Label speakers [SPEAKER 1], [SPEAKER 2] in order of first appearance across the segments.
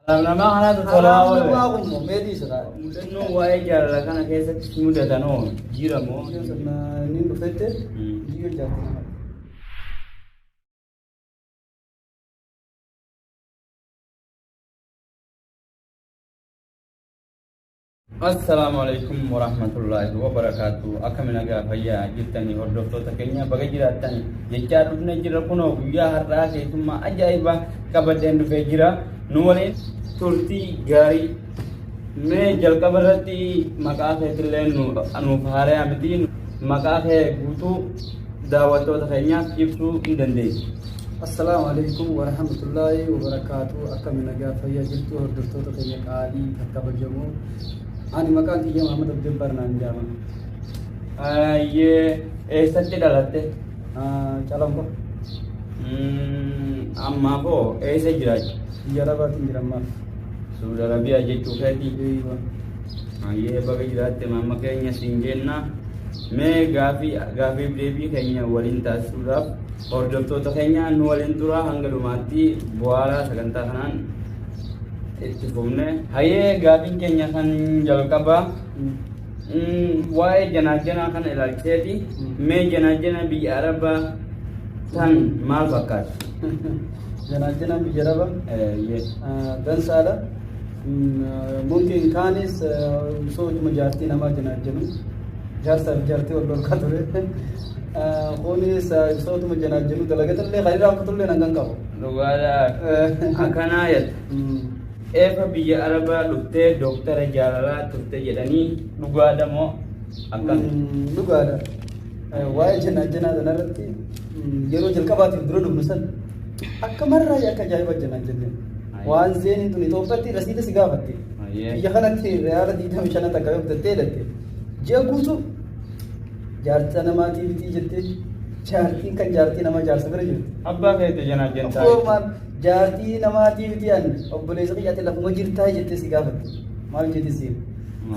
[SPEAKER 1] Namaa kanatu tolaa
[SPEAKER 2] Haraam
[SPEAKER 1] oole.
[SPEAKER 2] namaa kun moo meetii isa ta'a.
[SPEAKER 1] Mudannoo waa'ee jaalala kana keessatti si mudatan hoo jira moo?
[SPEAKER 2] Inni dhufette biyyoon jaartii namaa.
[SPEAKER 1] Assalaamu alaikum warahmatullaahi wabarakaatu. Akkami nagaa fayyaa jirtanii hordoftoota keenya baga jiraattan jechaa dhufnee jira kunoo guyyaa har'aa keessummaa ajaa'ibaa qabadheen dhufee jira. Nu waliin turtii gaarii. Mee jalqaba irratti maqaa keetillee nuuf haarayaa miti maqaa kee guutuu daawwattoota keenyaaf ibsuu ni dandeessu.
[SPEAKER 2] Assalaamu alaikum warahmatullaahi wabarakaatu. Akkami nagaa fayyaa jirtu hordoftoota keenya qaalii kabajamoo. Ani maqaan kiyya Muhammad Abdul naan jedhama.
[SPEAKER 1] Ayyee eessatti dhalatte?
[SPEAKER 2] Calanqo.
[SPEAKER 1] Ammaaf hoo eessa jiraachuu?
[SPEAKER 2] Biyya Arabaatiin jira ammaaf.
[SPEAKER 1] Suudi Arabiyaa jechuu keetii.
[SPEAKER 2] Eeywa.
[SPEAKER 1] Ayyee baga jiraatte maama keenya siin jenna. Mee gaafii gaafiif deebii keenya waliin taasisuudhaaf hordoftoota keenya nu waliin turaa hanga dhumaatti bu'aaraa sagantaa kanaan itti fufne. Hayyee gaafiin keenya kan jalqabaa waa'ee janaajanaa kana ilaalchiseeti. Mee janaajana biyya Arabaa tan maal fakkaata?
[SPEAKER 2] Janaajanaan biyya Arabaa
[SPEAKER 1] Eeyyee.
[SPEAKER 2] dansaadha. Mumkin kaanis osoo hojuma jaartii namaa janaajanu jaarsaa fi jaartii wal dhorkaa ture. Kunis osootuma janaajanu dalagatallee kan irraanfatullee nan kan qabu.
[SPEAKER 1] Dhugaadha. Akkanaa jette. Eefa biyya Arabaa dhuftee dooktara jaalalaa turte jedhanii dhugaadha moo akkam?
[SPEAKER 2] Dhugaadha. Waa'ee janaajanaa kanarratti yeroo jalqabaatiif dura dhufnu san akka marraa akka ajaa'iba janaajanne. Waan zeeniin tun Itoophiyaatti rasiida si gaafatte. Biyya kanatti riyaala 25 takka yoo bitattee hidhatte. Ji'a guutuu jaartii namaatii bitii jettee jaartiin kan jaartii namaa jaarsa bira jirti.
[SPEAKER 1] Abbaa keetti janaajantaa.
[SPEAKER 2] Maal jaartii namaatii bitii an obboleessa kiyyaatti lafuma jirtaa jettee si gaafatte. Maal jetti siin?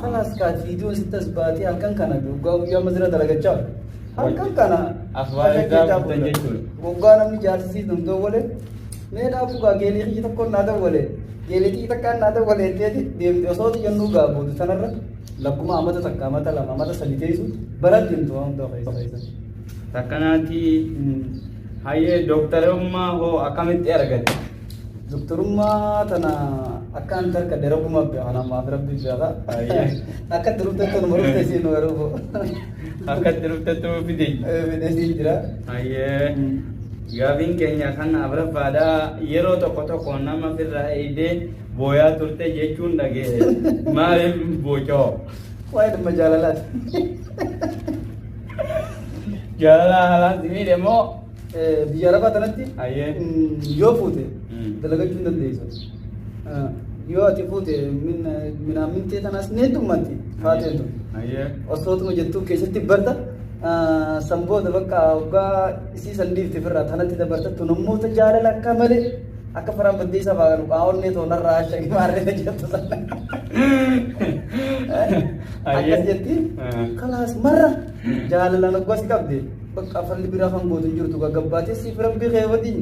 [SPEAKER 2] Kalaas kaat viidiyoon sitti as baatee halkan kana waggaa guyyaa masira dalagachaa. Halkan kana
[SPEAKER 1] Afaan isaa guutan jechuudha.
[SPEAKER 2] Waggaa namni jaarsisiis nam dawwale mee dhaabuu gaa geelii kiyya tokkoon naa dawwale geelii kiyya takkaan naa dawwale jetteeti deemte osoo jennuu gaa boodu sanarra lakkuma amata takka amata lama amata sadi teessu bara deemtu waan hundaa keessa.
[SPEAKER 1] Takkanaati hayyee dooktarummaa hoo akkamitti argatte?
[SPEAKER 2] Doktorummaa tana akka an tarkadhe rabbuma beeka namaaf rabbi beeka. Akka itti dhufte tanuma dhufte siin garuu.
[SPEAKER 1] Akka itti dhuftetti fide.
[SPEAKER 2] Fide siin jira.
[SPEAKER 1] Hayyee gaafiin keenya kan afuraffaadha yeroo tokko tokko nama firraa eegdee booyaa turte jechuun dhagee maaliif boocoo?
[SPEAKER 2] Waa'ee dhimma jaalalaati.
[SPEAKER 1] Jaalala haalaan si miidhe moo?
[SPEAKER 2] Biyya Arabaa tanatti
[SPEAKER 1] Hayyee.
[SPEAKER 2] yoo fuute dalagachuu hin dandeessu. Yoo ati fuute minaamintee tanaas ni heddummaatti faateen tun.
[SPEAKER 1] Hayyee.
[SPEAKER 2] Osootuma jettuu keessatti barta san booda bakka waggaa isii san dhiifte firraa tanatti dabarta tun immoo jaalala akka malee akka faraan baddeessa fa'aa qaa'onnee toonarraa ashagi maarree jettu sana. Akkas jetti kalaas marra jaalalaan waggaa si qabde bakka falli biraa kan gootu hin jirtu gaggabbaatee siif rabbi kee waliin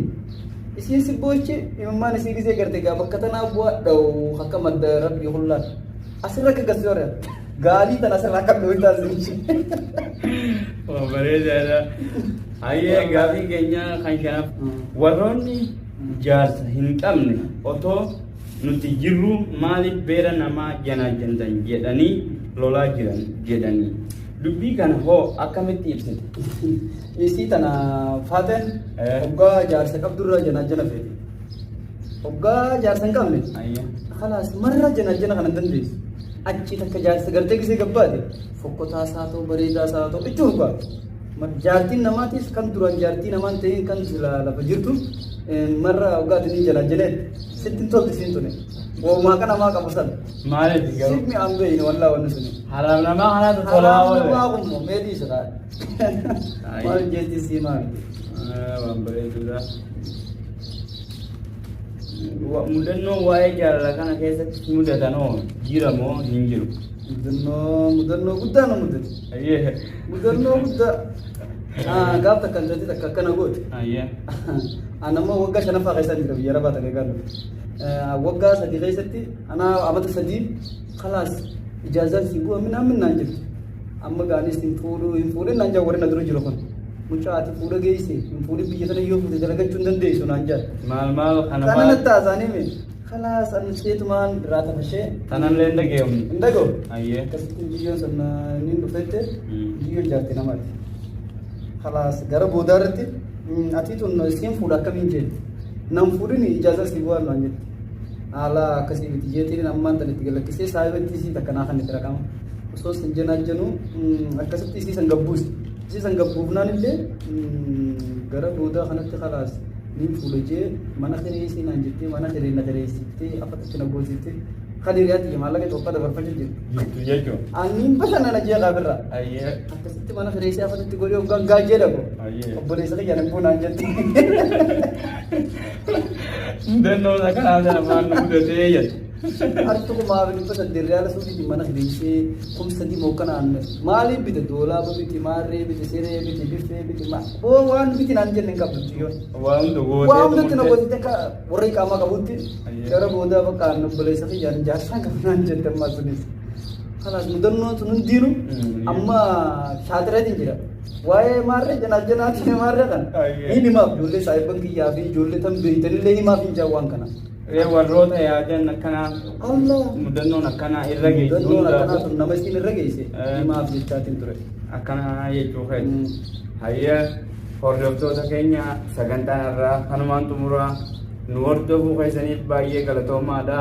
[SPEAKER 2] isiin si boochi imimmaan isii gisee garte gaa bakka tanaa bu'aa dha'u akka madda rabbii hullaan asirra akka gasii gaalii tana asirra akka dha'u taasise.
[SPEAKER 1] Waa bareedaadha. Hayyee gaafiin keenya kan shanaaf warroonni jaarsa hin qabne otoo nuti jirru maaliif beera namaa janaajantan jedhanii lolaa jiran jedhanii. Dubbii kana hoo akkamitti ibsite?
[SPEAKER 2] Isii tana faateen hoggaa jaarsa qabdurraa janaajana feete. Hoggaa jaarsa hin qabne kalaas marra janaajana kana hin dandeessu. Achi takka jaarsa gartee gisee gabbaate fokkotaa isaa ta'u bareedaa isaa ta'u itti urgaa. Jaartiin namaatis kan duraan jaartii namaan ta'in kan silaa lafa jirtu marra hoggaa ati ni janaajaneet sitti hin tolti siin tune. Woomaa kana maa qabu san.
[SPEAKER 1] Maaliif garuu?
[SPEAKER 2] Sifni aan beeyne wallaa wanni suni.
[SPEAKER 1] Haraam namaa kanatu tolaa
[SPEAKER 2] Haraam
[SPEAKER 1] oole.
[SPEAKER 2] namaa kun moo meetii isa ta'a. Maal jetti sii maal?
[SPEAKER 1] Waan bareeduudha. Mudannoo waa'ee jaalala kana keessatti si mudatan hoo jira moo hin jiru?
[SPEAKER 2] Mudannoo mudannoo guddaa na mudate.
[SPEAKER 1] Ayyee.
[SPEAKER 2] Mudannoo guddaa. Gaaf takka intalti takka akkana goote.
[SPEAKER 1] Ayyee.
[SPEAKER 2] Ani ammoo waggaa shanaffaa keessan jira biyya Arabaa takka eegaa dhufe. Waggaa 3 keessatti anaa amata 3 khalaas ijaazaan si bu'a minaan minnaan jirti. Amma gaanis hin fuudhuu hin fuudhin naan jaa warri na dura jiru kun. Mucaa ati fuudha geesse hin fuudhin biyya tana yoo fuute dalagachuu hin dandeessu naan jaa.
[SPEAKER 1] Maal maal kana
[SPEAKER 2] Kana
[SPEAKER 1] maal
[SPEAKER 2] natti haasaanii mee khalaas an seetumaan irraa tafashee.
[SPEAKER 1] Tanallee hin dhaga'amne.
[SPEAKER 2] Hin dhaga'u.
[SPEAKER 1] Ayyee.
[SPEAKER 2] Akkasitti biyyoon sun ni dhufette biyyoon jaarti namaati. Khalaas gara boodaa irratti ati tun siin fuudha akkamiin jeetti. Nan fuudhini ijaazaa sii bu'aan naan jetti. Haala akkasii miti jeetiin ammaan tan itti galakkisee saayibatti isii takka naa kan itti raqama. Osoo sin jenaa jenuu akkasitti isii san gabbuusi. Isii san gabbuufnaan illee gara boodaa kanatti khalaas niin fuudha jee mana kireessii naan jettee mana kiree na kireessiftee afatatti na goosiftee kan hiriyaa tiyya maallaqa Itoophiyaa dabarfachuu jirti.
[SPEAKER 1] Jirtu jechuun.
[SPEAKER 2] Anniin bashannana jee qaabirraa.
[SPEAKER 1] Ayyee.
[SPEAKER 2] Akkasitti mana kireessee afatatti godhee hoggaan gaajee dhaqu.
[SPEAKER 1] Ayyee.
[SPEAKER 2] Obboleessa kiyya nan buunaan jetti.
[SPEAKER 1] Mudannoo akkanaa sana maal nu mudatee jettu.
[SPEAKER 2] Harki 1800 riyaala suuqiitiin mana kireessee 3000 mookkanaan maaliif bite doolaaba biti maarree biti siree biti biffee biti boo waan biti naan jenne hin qabdu xiyyoon.
[SPEAKER 1] Waan hunda gootee
[SPEAKER 2] Waan hundatti na
[SPEAKER 1] xumurtee.
[SPEAKER 2] gootite akka warra iqaamaa qabutti
[SPEAKER 1] Ayyee.
[SPEAKER 2] gara boodaa bakka aan obboleessa kiyyaan jaarsaan qabu naan jette ammaa sunis. Kanaas mudannoon sun hundiinu amma shaatireetiin jira. Waa'ee maarree janaa janaatiin maarree kana.
[SPEAKER 1] Ayyee.
[SPEAKER 2] Hin himaaf ijoollee saahibban kiyyaa fi ijoollee tan beeytanillee himaaf hin jaa waan kana.
[SPEAKER 1] Ee warroota yaadan akkanaa
[SPEAKER 2] Allah.
[SPEAKER 1] mudannoon akkanaa irra geessu
[SPEAKER 2] Mudannoon akkanaa
[SPEAKER 1] hundaafuu
[SPEAKER 2] sun nama isiin irra geesse himaaf jechaatiin ture.
[SPEAKER 1] Akkanaa jechuu keeti. Hayya hordoftoota keenya sagantaan irraa kanumaan xumuraa nu hordofuu keessaniif baay'ee galatoomaadha.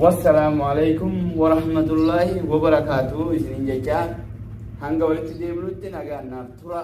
[SPEAKER 1] Wassalaamu alaikum warahmatullaahi wabarakaatu isiniin jechaa hanga walitti deebinutti nagaan naaf tura.